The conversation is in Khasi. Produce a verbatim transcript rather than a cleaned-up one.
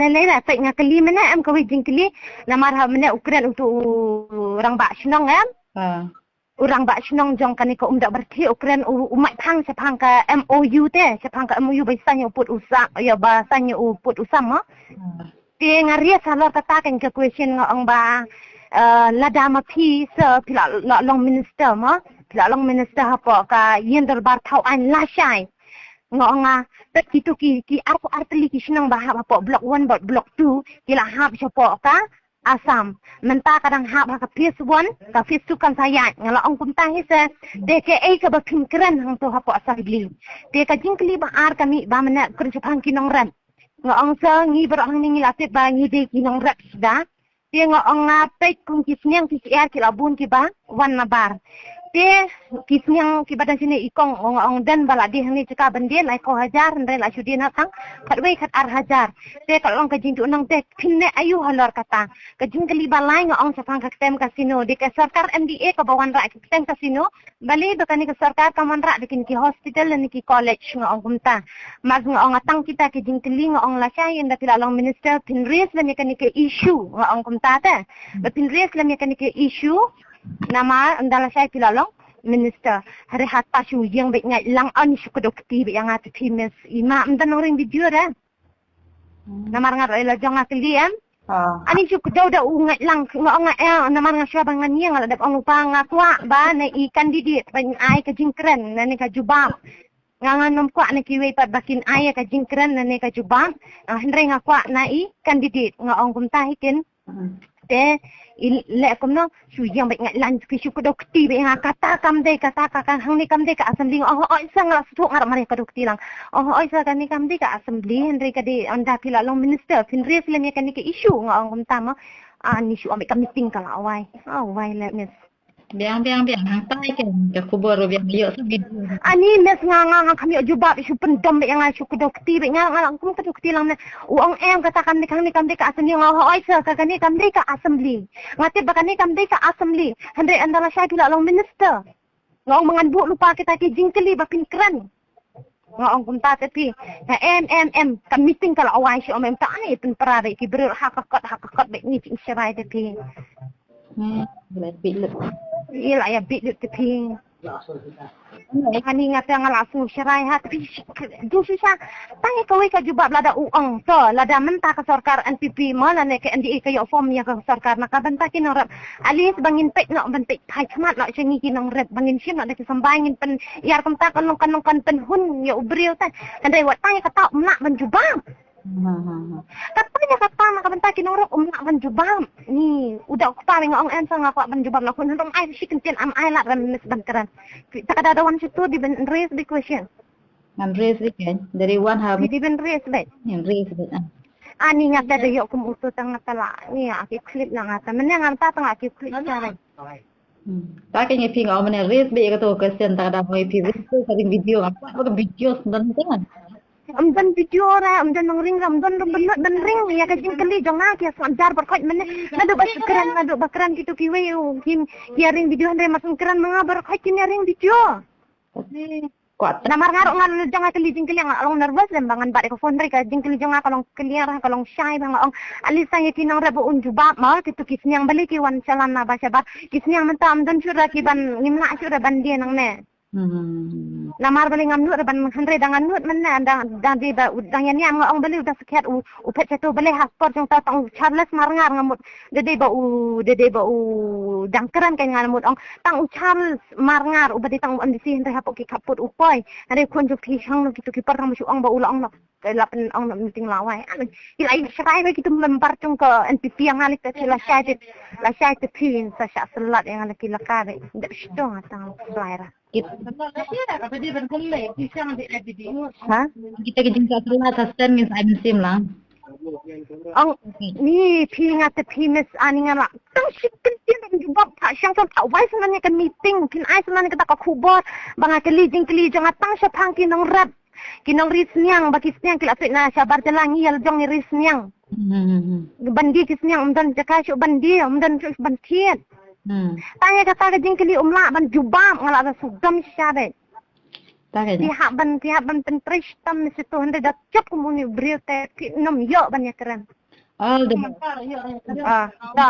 Lei lei la peit nga kylli mynne em kawei jingkylli. Namar ha mynne u kren utu u rangbah shnong em. U rangbah shnong jong kane ka Umdoh Barthi u kren u, u mait phang shaphang ka M O U te, shaphang ka M O U ba sanh u pud u sam, ïa ba sanh u pud u sam mo. Te nga raise halor kata kane ka question nga ong ba, eh, lada ma phi sa phi la, la long minister mo, phi la long minister hapoh ka ïing dorbar thaw aiñ lashai. Nga ong nga, peit kitu ki, ki arphew ar tylli ki shnong ba hap hapoh block one bad block two, ki la hap shapoh ka Assam. Mynta ka dang hap ha ka phase one, ka phase two kan sa ïaid. Nga la ong kumta hi se, te kaei kaba phin kren hangto hapoh assembly. Te ka jingkylli ba ar ka mih ba mynne kren shaphang ki nongrep. Nga ong sa ngi baroh hangne ngi la tip ba ngi dei ki nongrep shisha. Te nga ong nga peit kum ki sniang ki syiar ki la bun kiba wan nabar. Te ki sniang kiba dang shane i kong nga ong dang ba la dei hangne jaka ban dei laiphew hajar hynrei la shu dei na tang khatwei khatar hajar. Te ka long ka jingduhnong te phin ne aïu halor kata. Ka jingkylli ba lai nga ong shaphang ka ksem casino. Dei ka sorkar M D A kaba wanrah ka ksem casino. Balei ba kane ka sorkar kam wanrah da kine ki hospital lane ki college nga ong kumta. Mas nga ong nga tang kita ki jingkylli nga ong lashai ynda phi la long minister phin raise lem ïa kane ka issue nga ong kumta te. Ba phin raise lem ïa kane ka issue. Namar ynda lashai phi la long minister. Hynrei hata shu ïeng beit ngait lang ani shu kdew kti beit ïa nga te phi miss i ma ym don nongring video re. Namar nga roi la jong nga kylli em. Ani shu kdew da u ngait lang nga ong nga eh namar nga shu ba ngan ïeng la dep ong u pa nga kwah ba na i candidate ban ai ka jingkren na ne ka jubab. Nga ngan nym kwah na kiwei pat ba kin ai ka jingkren na ne ka jubab. Hynrei nga kwah na i candidate nga ong kumta hi kin. Te i leh kumno shu ïeng beit ngait lang ki shu kdew kti beit nga kata kam dei kata ka kan hangne kam dei ka assembly nga ong oi sa nga la shu thok nga rap mareh kdew kti lang. Ong oi sa kane kam dei ka assembly hynrei ka dei ynda phi la long minister phin raise lem ïa kane ka issue nga ong kumta mo. Ani shu ong beit ka meeting ka la wai. Wai leh miss. Biang biang biang hangtai kan ka khubor biang ïoh sa video. Ani miss nga nga nga kham ïoh jubab shu pyndom beit nga shu kdew kti beit nga nga kum kdew kti lang ne. U ong em kata kam dei ka hangne kam dei ka assembly nga ong oi sa ka kane kam dei ka assembly. Nga tip ba kane kam dei ka assembly. Hynrei ynda lashai phi la long minister. Nga ong ba ngan buh lypa kita ki jingkylli ba phin kren. Nga ong kumta te phi. Nga em em em ka meeting ka la wai shu em em ta ani pynpra beit ki briew ha ka kot ha ka kot beit ni jingsharai te phi. Ila ïa bit lut te phi. Ani nga te nga la sngewsharai ha te phi. Ju shisha. Tang ïa kawei ka jubab lada u ong to lada mynta ka sorkar N P P mo lane ka N D A ka ïoh form ïa ka sorkar na ka bynta ki nongrep. At least ba ngin peit noh ban peit phai khmat noh sha ngi ki nongrep ba ngin shim noh da ki symbai ngin pyn ïar kumta kan long kan long kan pynhun ïa u briew te. Hynrei wat tang ïa kata um lah ban jubab. Kata ïa kata na ka bynta ki nongrep um lah ban jubab. Ni u da u kpa nga ong em sa nga kwah ban jubab na khun hynrei ai shi kyntien am ai lad ban miss ban kren. Ta ka da da wan shu tu di ban raise big question. Ngan raise big kan. Dari wan ha di ban raise big. Ngan raise big. Ani nga ta da ïoh kum utu tang nga ta la ni aki clip na nga ta men nga ta tang aki clip ta. Ta ka ngi phi nga men raise big ka to question ta da hoi phi raise ka ring video nga kwah ba ka video sendang kan. Am don video ra am don nang ring am don rum benut ben ring ïa ka jingkylli jong nga ki sngap jar barkhot men na du ba kren na du ba kren kitu kiwei u kim ki ring video hynrei ma sngap kren ma nga barkhot kim ïa ring video. Namar nga ruh nga la jong nga kylli jingkylli nga long nervous lem ba ngan bat ïa ka phone re ka jingkylli jong nga ka long clear ka long shai ba nga ong. At least tang ïa ki nongrep ba un jubab ma kitu ki sniang balei ki wan shalan na ba shabar ki sniang mynta ym don shuh ra ki ban ngim lah shuh ra ban die nangne. Namar balei ngam nud ra ban hynrei dang ngan nud mynne dang dang die ba dang ïa niam nga ong balei u da skhet u u phet shato balei ha por jong ta tang u Charles Marngar nga mut da dei ba u da dei ba u dang kren ka nga mut ong tang u Charles Marngar uba dei tang u M D C hynrei hapoh ki khappud u poi. Hynrei khun jong phi hang no kitu ki par tang ba shu ong ba u la ong no. Ka la pyn ong no meeting la wai. Ki la ïa shrai ba kitu member jong ka N P P nga leh ka la shai te la shai te phi sa sha selat ïa nga la ki la ka de. Dep shtong tang shrai ra. Ha? Kita ki jingkha selat sa sen ngin sa ai mynsiem lang. Ong ni phi nga te phi miss ani nga la tang shi kyntien ban jubab ta shang sa ta wai sa nane ka meeting phin ai sa nane kata ka khubor ba nga kylli jingkylli jong nga tang shaphang ki nongrep ki nongri sniang ba ki sniang ki la peit na shabar jylla ngi ïa la jong ngi ri sniang. Ban die ki sniang ym don jaka shuh ban die ym don shuh ban thied. Tang ïa kata ka jingkylli um lah ban jubab nga la da sngewdom shisha beit. Ta ka Phi hap ban phi hap ban pyntrei shitom na situ hynrei da chop kum uni u briew te phi nym ïoh ban ïakren. All the Ah, da.